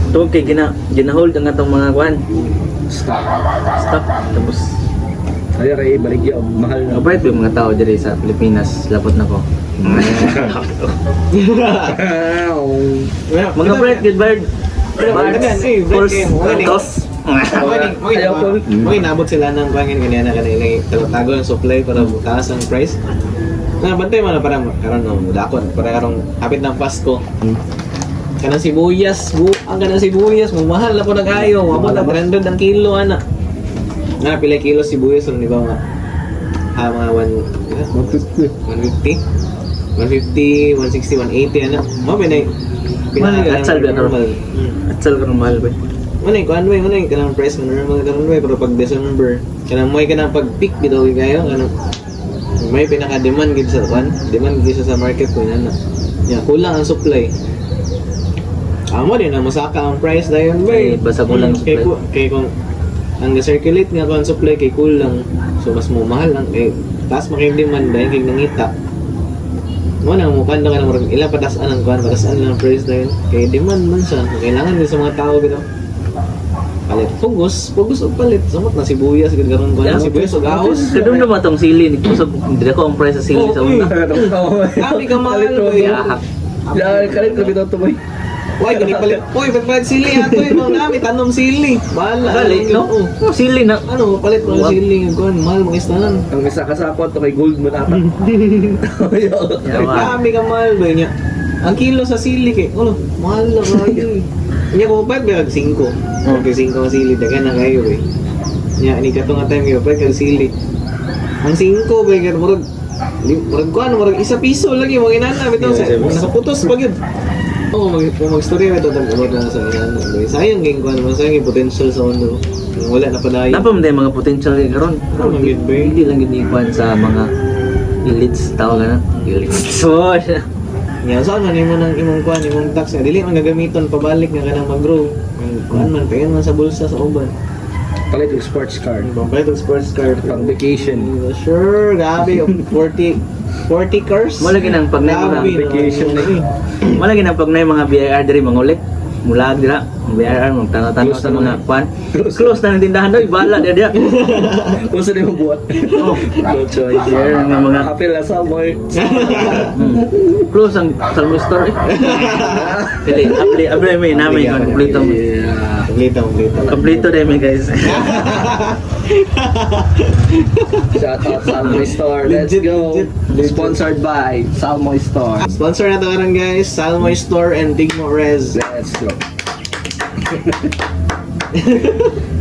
Tungod kay gina-hold ang atong mga kuan. stock. Stop. Tapos Ay ray ibaligya og mahal na. mabait ba yung mga tao diri sa Pilipinas lapot na ko. Mga bright good bird. Daghan, eh, bright Pulse, kayo. Wala ni- tos. Ayaw ko. Mo inabot sila ng kuan ganyan na kanila tago ang supply para taas ang price. Na bantay man na para karon no dakon para karong hapit ng Pasko. Kanang sibuyas, ang kanang sibuyas, mamahal na po nag-ayo, mabot na 300 ang kilo ana. Nga pila kilo sibuyas ron di ba mga mga 1 150 150, 160, 180 ana. Mo pinay Mahal, atsal ba karon? normal. Atsal karon mahal ba? Muna yung kuan muna yung kanang price mo normal karon bay pero pag December kanang may kanang pag peak bitaw kayo kanang may pinaka demand gid sa kuan, demand gid siya sa market ko na. Nya kulang ang supply. Amo din na masaka ang price dayon bay. Eh, basta kulang ang Kay, supply. kay kung ang circulate nga kuan supply kay kulang. So mas mo mahal ang kay taas man kay demand dayon kay nangita. Mo na mo kuan na kanang murag ila patasan ang kuan, patasan lang ang price dayon. Kay demand man siya. Kailangan din sa mga tao bitaw. Palit pugos, pugos og palit. Samot na sibuyas gid karon kuan, sibuyas og ahos. Kadum na ba tong sili ni kusog dili ko ang price sa sili sa una. Grabe ka mahal ba Yahak. Ya, kalit ko bitaw to boy. Why gani palit? Uy, palit sili ato eh. Mga nami tanom sili. Bahala. Balik no? Oo. Oh, sili na. Ano, palit mo ng sili nga kuan, mahal mga istanan. Ang isa ka sa to kay gold man ata. Yawa. Grabe ka mahal ba niya? Ang kilo sa sili kay, oh, mahal na kayo eh. Niya ko palit ba 5. Okay, 5 ang sili daghan na kayo eh. Niya ni kato nga time yo palit kag sili. Ang 5 ba kay murag murag kuan murag isa piso lagi mga inana bitaw sa nakaputos pa gyud. Oo, kung mag-istorya ito, tag na sa inana. Boy. Sayang ging kuan man, sayang yung potential sa mundo. Wala na padayon. Napa man tayo mga potential kay karon. Ano man gyud, boy? Hindi lang gyud ni kuan sa mga elites tawag na. Elites. So, Nga saan man imo nang imong kuan, imong tax nga dili man gagamiton pabalik nga kanang mag-grow. Ang kuan man payon man sa bulsa sa uban. Palit og sports car. Ang pampalit og sports car. Pang vacation. Sure, grabe 40 40 cars. Wala ginang pag na mga Grabe, vacation no? na eh. Wala ginang pag na mga BIR diri mangulit. Mulag dira ang BIR magtanaw-tanaw Close sa na mga na. kuan. Close. Close na ng tindahan doy, bahala dia dia. Unsa na yung buhat? Oh, No choice. BIR nga mga Apel na sa boy. Close ang Salmo store eh. Dili, abli abli may namin kon kompleto. Yeah. Kompleto, kompleto. Kompleto din mi guys. Shout out Salmoy Store. Let's Legit, go. legit, legit. Sponsored by Salmoy Store. Sponsor na to karon guys, Salmoy Store and Tigmo Res. Let's go.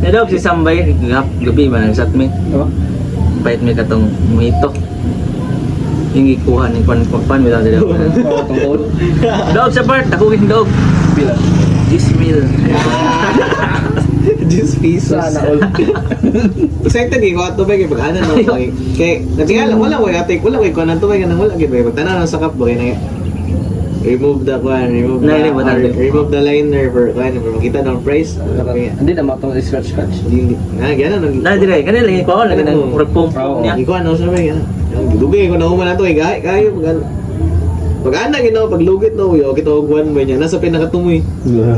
Nadog si Sambay gabi ba nagsat mi. No? Pait mi katong mojito. Yung gikuha ni kwan kwan kwan bitaw dili. Oh, tong code. Dog sa part, ako ging dog. Pila. 10 mil. 10 pesos. Sana all. Excited kay ko ato ba kay pag ana no kay kay natingala wala ko ate wala ko kuan ato ba kanang wala gid ba pag tanan sa cup ba kay na remove the kuan, remove Na, the remove natin. Remove the liner for kuan for makita ng price. Hindi na matong scratch scratch. Hindi na gana nang Na dire kanila lagi ko lagi nang murag pump Oo. niya. Ikuan no sabi nga. Ang dugay ko na human ato kay gay kayo pag pag ana ginaw pag lugit no yo kita og one ba niya nasa pinakatumoy.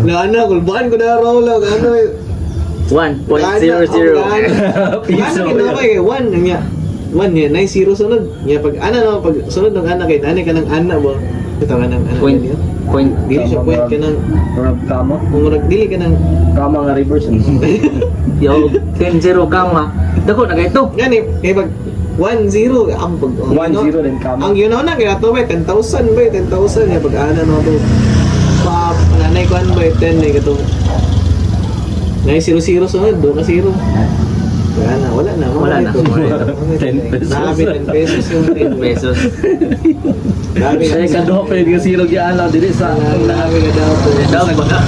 Na ana kulbaan ko na raw lang ano eh. 1.00. Piso. Ano ginawa kay one niya. One niya, nine zero sunod. Niya pag ana no pag sunod ng ana kay nanay ka ng ana ba. Ito ka ng ana. Point niya. point. Dili siya point ka ng Murag kama. murag dili ka ng Kama nga reverse. Yo 10-0 kama. Dako na kay to. ngani kay pag 1-0 ang pag 1-0 then kama. Ang yun na kaya to ba 10,000 ba 10,000 niya pag ana no to. Pa nanay kuan ba 10 eh katong 9-0-0 sunod do ka 0. Wala na, wala na. Wala na. 10 pesos. Nabi 10 pesos yung 10 pesos. Grabe Ay kaduha pa yung zero giala dili sa Grabe ka daw po. Daw baga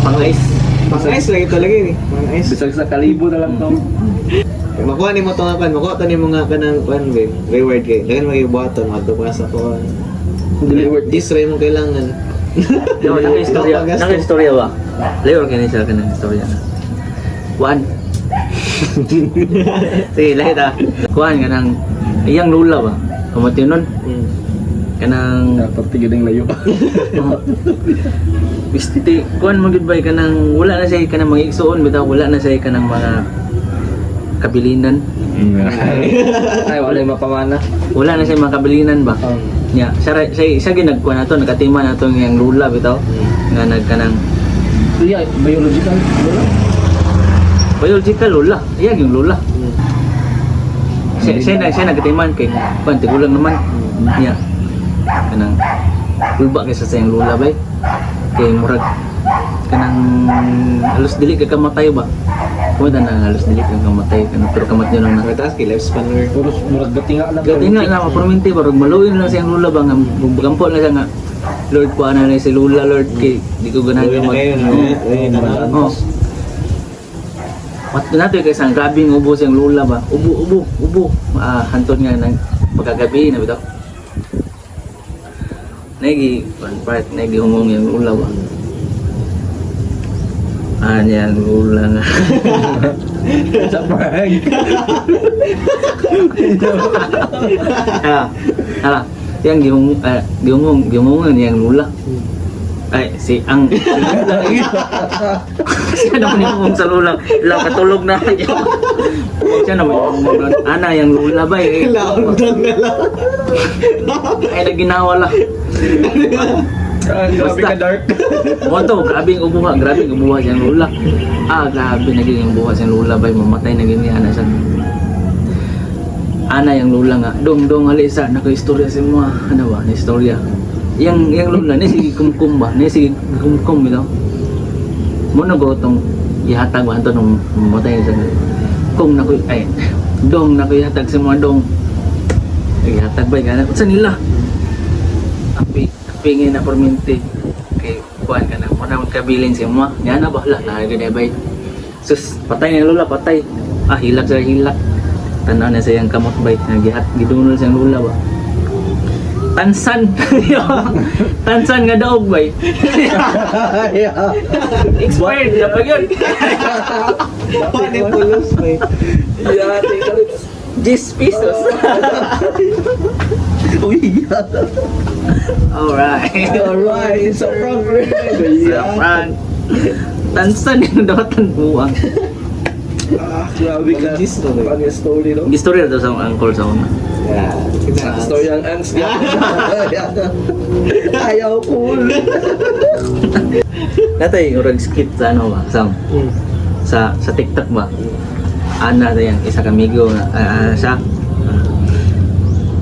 pang ice. Pang ice lagi talaga eh. Pang ice. bisag sa kalibo na lang to. Kaya makuha ni mo to nga kan, makuha to ni mo nga ka ng kan babe. Reward kay. Dagan magibuhaton mga pa sa kuan. Dili worth. This ray mo kailangan. Yo, naka istorya, naka istorya ba? Layo kini siya kanang istorya na. One. Sige, lahi ta. Kuan kanang iyang lula ba? Kamot yun nun. Kanang Dapat tigil ang layo. Biste, kuan mo gud bay kanang wala na siya kanang mga igsuon bitaw wala na siya kanang mga kabilinan. Ay wala yung mapamana. Wala na siya mga kabilinan ba? Nya, siya siya, siya ginagkuan nato nakatima nato ngayang lula bitaw nga nagkanang Yeah, biological. Wala. Biological lula. Iya yung lula. Siya siya na siya nagatiman kay kuan tigulang naman. Nya. Kanang kulba kay sa sayang lula bay. Kay murag kanang halos dili ka kamatay ba. Kuan na halos dili ka kamatay kanang pero kamat nyo lang na. Mataas kay lifespan or Puro murag gatinga lang. Gati nga na maperminti ba rog maluin lang siyang lula ba nga bugampo na siya nga Lord kuan na lang si lula Lord kay di ko ganahan Luwi na mag kayo, no? Luwi na na. Oh. Wat na to kay sang grabing ubo siyang lula ba. Ubo ubo ubo. Ah, hantod nga nang pagkagabi na bitaw. Nagi one part nagi humong yung lula ba. Ah, niya ang lula nga. Sa prank. Ah, ala, yang gihung eh, gihungong gihungongan yang lula. Ay, si ang siya naman yung humong sa lula. La katulog na. Siya naman yung humong doon. Ana, yung lula ba eh. Laundang na lang. Ay, naginawa lang. Ah, grabe Basta. ka dark. Mo to, grabe ang ubuha, grabe ang ubuha siyang lula. Ah, grabe naging ang ubuha siyang lula bay, mamatay na gini ana siya. Ana yung lula nga, dong dong ali isa naka istorya si mo. Ano ba, na istorya. Yang lula ni sige kumkum ba, ni sige kumkum bitaw. Mo na go tong ihatag ba anto nung mamatay siya. Kung nako ay dong nako ihatag sa mga dong. Ihatag ba gana unsa nila? Api api nga na perminti kay kuan ka na mo na kabilin siya mo nga na ba lah na gid bay sus patay na lula patay ah hilak sa hilak tanaw na siyang kamot bay nagihat gidunol siyang lula ba tansan tansan nga daog bay expired na pa yun. Paano pulos ba? Yeah, take a lips. 10 pesos. Uy, Alright. alright, it's a prank. Sa prank. Tansan yung dawatan buwang. Ah, grabe ka. Pag-gist to, ba? Pag story no? Gistorya daw sa uncle sa una. Yeah. Story ang angst niya. Ayaw cool. Natay urag skit sa ano ba? Sa sa TikTok ba? Ana ta yang isa kamigo nga siya.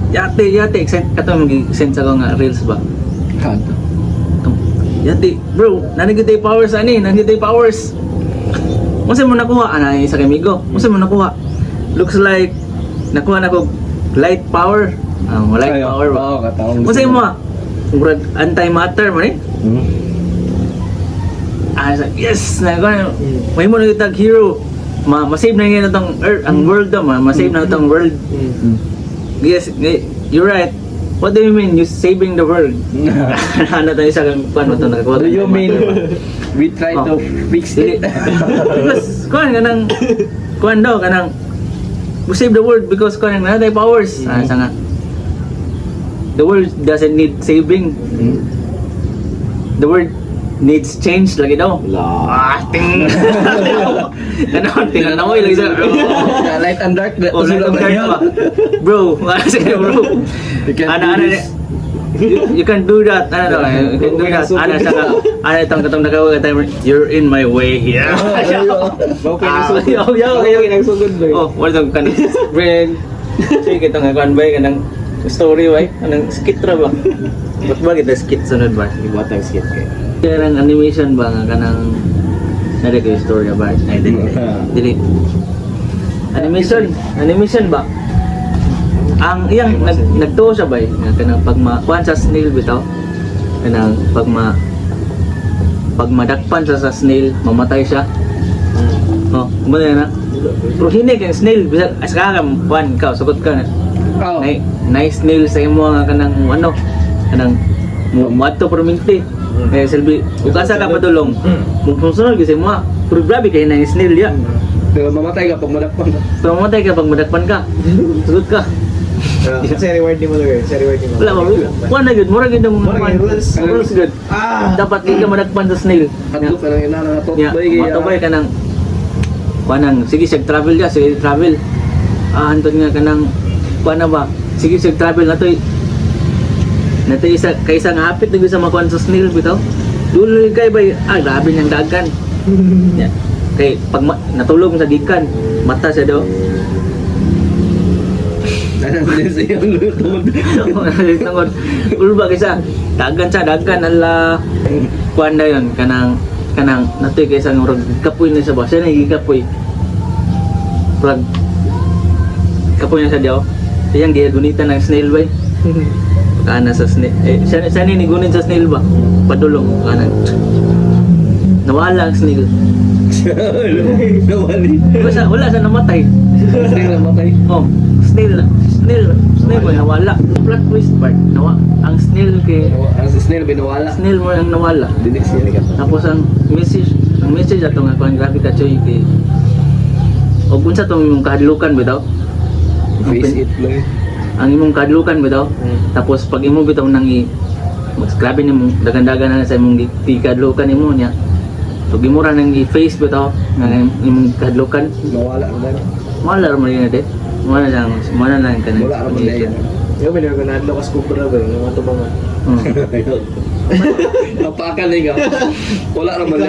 Yate yate send kato mag send sa ko nga reels ba. Tong, yate bro, nanigid powers ani, nanigid powers. Unsa mo nakuha ana yung isa kamigo? Unsa mo nakuha? Looks like nakuha na ko light power. Ah, light power ba? Oo, katawang. Unsa mo? Murag antimatter man eh. Ah, yes, na may mo na kitag hero. Ma-save na ngayon itong earth, ang world daw, ma-save na itong world. Yes, you're right. What do you mean? You saving the world? Ano tayo sa kuan mo to nakakuha. Do you mean we try to Oh. fix Dili. it? Because kuan kanang kuan daw kanang we save the world because kuan ang natay powers. Ah, sa nga. The world doesn't need saving. The world needs change lagi daw. La. Ah, ting. Ano, tinanaw lagi sa. Yeah, light and dark. Oh, light and dark ba? Bro, ano sige bro. You can't Ana do ana this. you can do that. Ano daw, you can do that. Ana sa ana itong katong nakawa time you're in my way here. Bao kay Ah, nagsugod. yo, yo, Bao yo. kay nagsugod ba? Oh, wala tong kan friend. Sige itong kuan ba kanang story ba? Anong skit ra ba? Ba't ba kita skit sunod ba? Ibuhat ang skit kay. Kanang animation ba nga kanang nari ko yung story ba? Ay, dili. Dili. Animation, animation ba? Ang iyang nagtuo siya ba eh, nga kanang pag kuan sa snail bitaw. Kanang pag madakpan siya sa snail, mamatay siya. Oh, kumo na na. Pero hindi kay snail bisag as ka kuan ka sugot ka na. Oh. Nay, nice snail sa imo nga kanang ano kanang muadto perminti. Kaya silbi, ug asa ka padulong. Mong gyud sa imo. Pero grabe kay na snail ya. Pero mamatay ka pag madakpan ka. Pero mamatay ka pag madakpan ka. Sugot ka. Sa reward ni mo lugar, sa reward ni mo. Wala ba? Kuan na gyud, mura gyud ang Mura gyud rules. Rules gyud. Ah. Dapat di ka madakpan sa snail. Hadlok ka lang ina nga to. Ya, matubay ka ng kuan nang sige siya travel ya, sige travel. Ah, anton nga kanang kuan na ba? Sige siya travel na toy. Natoy isa kaysa nga hapit na sa makuan sa snail bitaw. Dulo kay bay, ah grabe niyang dagan. Ya. Kay pag natulog sa gikan, mata siya daw. Sa iyang lutod. Tungod ulba kaysa dagan siya dagan ala kuan na yon kanang kanang natoy kaysa nga murag kapoy na siya ba siya na gikapoy murag kapoy na siya diyaw iyang gihagunitan ng snail bay kana sa snail eh, siya, siya ni nigunin sa snail ba padulong kana nawala ang snail. Nawali. Wala, wala siya namatay. Snail namatay. Oh, snail na. Snail, snail ba nawala. Plot twist part, nawa ang snail kay Ang snail binawala. snail mo ang nawala. Dili siya. Tapos ang message ato nga kuan grabe ka choy kay og unsa tong imong kahadlukan bitaw? Face it lang. Ang imong kahadlukan bitaw. Tapos pag imo bitaw nang i mas grabe nimo dagan-dagan na sa imong gikadlukan nimo niya. Pag imo ra nang i-face bitaw nga imong kahadlukan, Nawala na. wala ra man yun ate. Wala lang, wala lang kanang. Wala ra man na yun. Yo, may ko nadlo kas kubra ba, yung mga tubangan. Napakaling ka. Wala ra man na.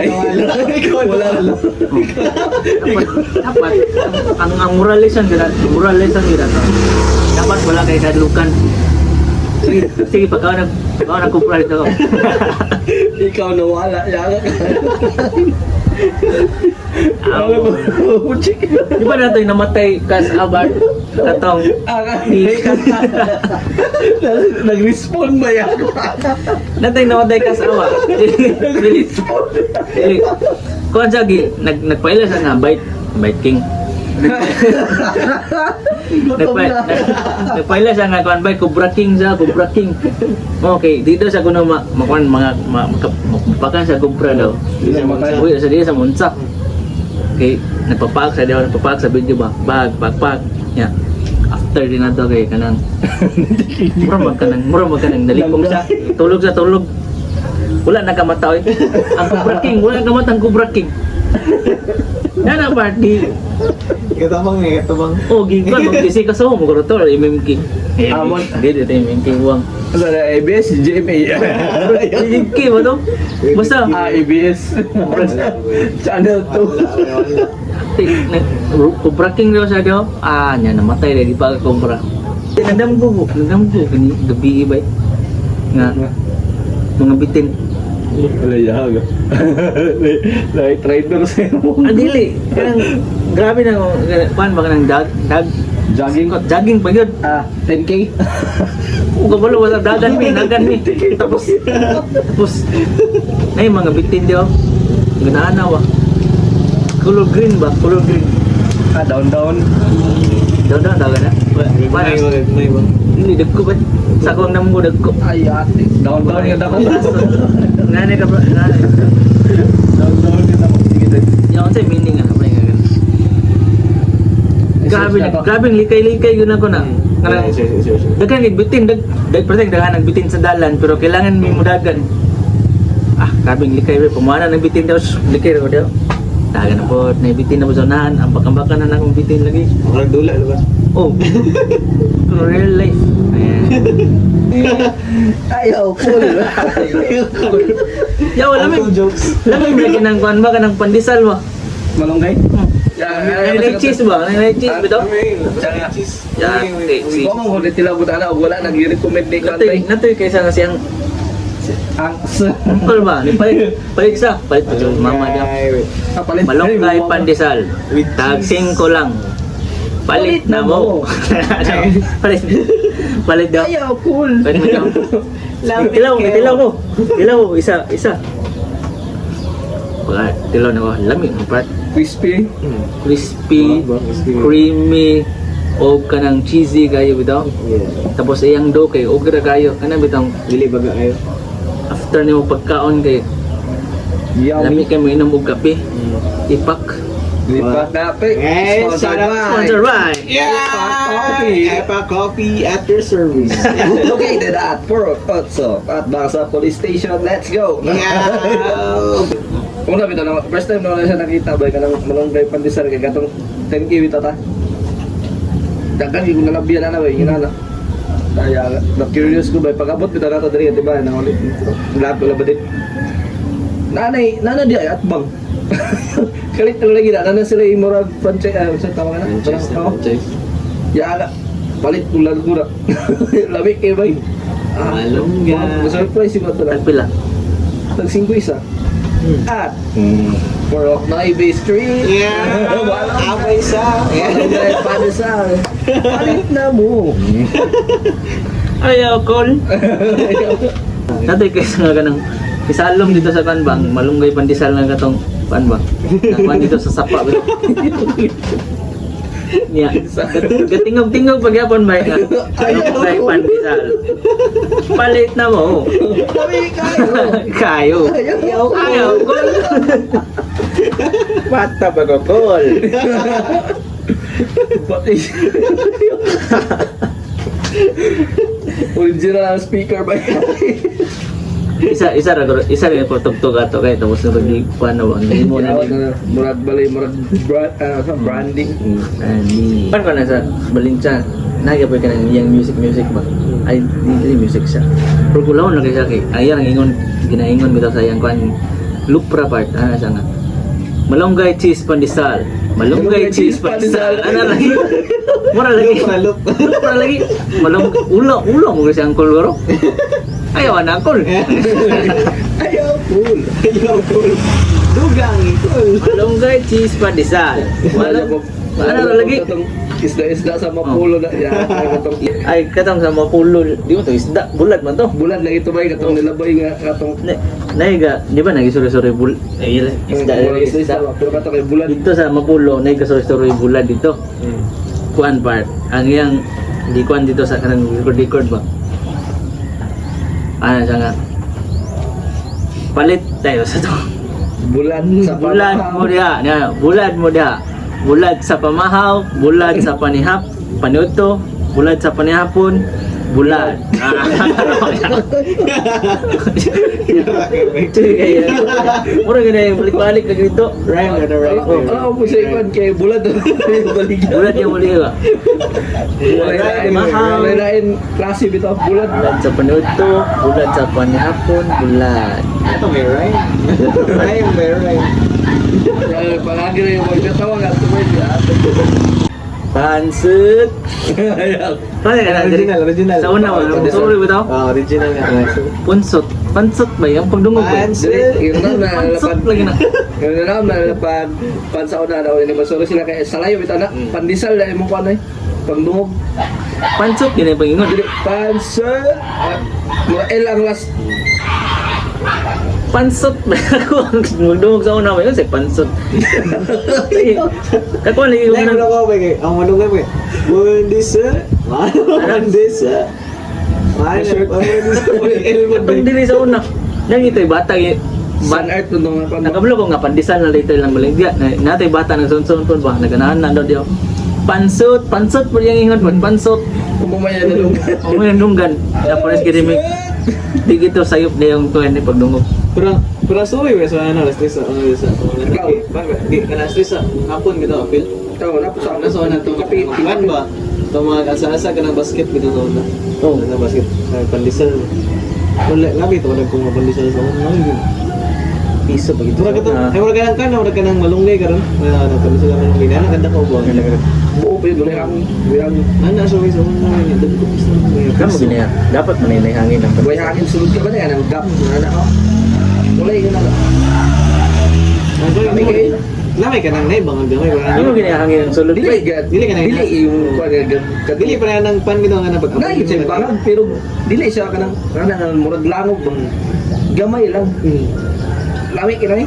Wala ra. Dapat, dapat ang moral lesson gina, moral lesson gina to. Dapat wala kay kadlukan. Sige, sige pagka nag pagka nagkumpra dito. Ikaw nawala. Yaga ka. Wala mo. Puchik. Di ba natin namatay kas abar katong Nag-respond ba yan? natin namatay kas awa. Dili dili. Dili. Kuan sa gi nag nagpaila sa nga bite bite king. Gutom na. Nagpaila siya nga kuan bay Cobra King siya, Cobra King. Okay, dito sa kuno ma makuan mga ma, mapakan sa Cobra daw. Di siya matay. Uy, sa diya sa munsak. Okay, nagpapaak sa diya, nagpapaak sa video ba? Bag, bagpak. Ya. After din na to kay kanang mura mag kanang nalipong siya. Tulog sa tulog. Wala na kamata oy. Ang Cobra King, wala kamata ang Cobra King. Nana party. Katabang eh, katabang. Oh, gikan mag-DC ka sa mo to MMK. Amon. Dili ito MMK wang. Ano na, ABS, GMA. MMK ba to? Basta Ah, ABS. Channel 2. Cobra King daw siya daw. Ah, niya namatay dahil di pa ka Cobra. Nandam ko kani gabi ba nga mga bitin. Wala yaga. Like trader sa mo. Ah, dili. Kanang grabe na kuan ba kanang dag dag Jogging. Jogging pa gyud. Ah, 10K. Ug kabalo wala dagan mi, dagan mi. Tapos tapos nay mga bitin daw. Ganahan ba? Color green ba? Color green. Ah, down down. Daw daw daw na. May ba, may ba? Hindi dagko ba? Sa akong namo dagko. Ay, ate. Down down nga dako. Ngani ka bro? Ngani. Down down nga dako. Sige, sige. Yung sa meaning ah, pre nga ganun. Grabe na, grabe likay-likay yun ako na. Kanang Yes, yes, yes, yes. daghan nagbitin, dag dag pretend daghan nagbitin sa dalan pero kailangan may mudagan. Ah, grabe likay be, pumuana nagbitin daw, shh, likay raw daw. Dagan na po, nagbitin na po sa unahan, ambak-ambakan na na akong bitin lagi. Murag dula, diba? Oh. Pero real life. Ayan. Ayaw, cool. Ya, wala may. Uncle jokes. Lamig lagi ng kuan ba kanang pandesal ba? Malunggay? Hmm. Yeah, Nay cheese ba? Nay cheese ba daw? Cheese. Yeah, cheese. Ko mong huli tila buta na og wala nag-recommend ni Natoy, Kantay. natoy kaysa nga siyang Ang uncle ba? Ni palit, palit sa, palit pa siya, mama niya. kapalit. Malunggay pandesal. With Tag cheese. 5 lang. Palit na mo. Palit. Palit daw. Ayaw, cool. Palit mo daw. Tilaw, tilaw ko. Tilaw, isa, isa. Wala, tilaw na ko. Lami, ang part. Crispy. Crispy, Ba, crispy. creamy, o kanang cheesy kayo bitaw. Yeah. Tapos iyang do kay ugra kayo kanang bitang Dili baga kayo. after nimo pagkaon kay lami Yummy. kay mo inom og kape. Ipak. Lipat kape. Eh, Sponsored shout out. by. Sponsor by. Yeah! Epa Coffee at your service. Located at Purok Otso at Bangsa Police Station. Let's go! Yeah! Una bitaw na first time na wala siya nakita ba kanang malunggay pandesal kay katong 10K bitaw ta. Daghan gyud ko nalabian ana ba yun ana. Kaya na curious ko ba pag-abot bitaw nato diri di ba na ulit lahat wala ba din. Nanay, nana di ay atbang. Kalit na lagi na nana sila yung murag franchise sa tawag na. Franchise na, Oo. franchise. Ya ala. Palit ko lang ko na. Lami kay bay. Malunggay. Surprise yung ato na. Tagpila. Tag 5 isa. At Purok Naive Street. Yeah! Walang Apay sa! Malunggay pandesal. Palit na mo. Ayaw call. Natoy kaysa nga kanang isalom dito sa kan bang malunggay pandesal nga katong kan ba. Nakuan dito sa sapa ba. Niya. Gatingog-tingog pagyapon ba nga. Malunggay pandesal. Palit na mo. Lami kayo. Kayo. Ayaw. Ayaw call. Bata ba ko call? Pati. Original ang speaker ba? Isa isa ra isa ra ko tugtog ato kay tapos na pag kuan na ba. Hindi mo na ni. Murag balay, murag branding. Ani. Pan ko na sa Balincha. Nagyapoy ka ng iyang music music ba? Ay, di di music siya. Pero kulawon lagi siya kay ay ang ingon ginaingon bitaw sa iyang kuan lupra part ana siya nga. Malunggay cheese pandesal. Malunggay cheese pandesal. Ana lagi. Mura lagi. Loop na loop. Lupra lagi. Malung ulo ulo mo kasi angkol bro. Ayaw ana angkol. Ayaw, cool. Ayaw, cool. Dugang, cool. Malunggay cheese pandesal. Walang ana lagi. Isda-isda sa mapulo na. Ya, katong Ay katong sa mapulol. Di mo to isda bulat man to. bulan lang ito ba katong nilabay nga katong Naiga, di ba nagisuri-suri bul eh, isda, isda isda. isda ba? Pero katong kay bulan. Dito sa Mapulo, naigasuri-suri bulan dito. Kuan part. Ang iyang di kuan dito sa kanang record record ba. Ano siya nga. Palit tayo sa to. Bulan sa Bulan mo diha, niya, bulan mo diha. Bulad sa pamahaw, bulad sa panihap, panuto, bulad sa panihapon, bulad. Sige, mura gina yung balik-balik lagi dito. Rhyme na rhyme. Wala ko sa ikon kay bulan balik. Bulat yung muli ba? Wala Mahaw. lain klase bitaw bulan. Bulat sa panuto, bulat sa panihapon, bulat. Ito may rhyme. Rhyme, may rhyme. Kaya palagi na yung magkatawa nga tuloy siya. Pansit. Pare ka na diri. Original, original. Sa una, wala. Sorry bitaw. Ah, original nga. Punsot. Pansot ba yung pagdungog ba? Pansit. Yun na Pansot nalapad. lagi na. Yun na nalapad. Pansa una daw ini masuro sila kay salayo bitaw na. Pandesal na imong kuan ay. Pangdungog. Pansot yun yung pangingon. Dili pansa. Mga L ang last. Pansot ba ako ang magdungog sa una ba yun? Say pansot. Kakuha lagi ko Like ng ko ko ba kay ang malunggay ba? Pandesal. Pandesal. Katong dili sa una. Nang ito'y bata Sun Earth to nga pa. Nakabalo ko nga pandesal na dito lang baligya. Na, natay bata nang sunsun po ba naganahan na daw diyo. Pansot, pansot po yung ingon po, pansot. Kung bumaya na lang. O may nandunggan. Tapos kini may di gito sayop na yung tuwan ni pagdungog. Pero pero sorry we sa ano alas 3 sa ano sa Ikaw. di alas 3 sa hapon bitaw apil. Ikaw na po sa Ano sa una to? Kapi, Kan ba? Ito mga asa-asa ka ng basket bitaw sa una. Oh. Ano basket? Ay, pandesal. Wala labi to nagkong pandesal sa una. Ano yun? Piso pag ito. Mura ka to. Ay mura ka nang kan, mura ka nang malunggay karon. Wala na pandesal ang malunggay na ganda ko ba. Buo pa yun, wala hangin. Wala hangin. Ana so sa una ni dagko piso. Kamo gini ya. Dapat maninay hangin ang Wala hangin, sulod ka ba na yan? Ang gap, wala na. Oh. Wala yun na. Lamig eh. Lamay ka nang naibang ang gamay. Ano gini hangin ang sulod? Dili, Dili ka na dili yung kuwan, Dili pa na nang pan bitaw nga na pag Na, yun siya bangag, pero dili siya kanang murag langog ba. Gamay lang. Lamig ka na eh.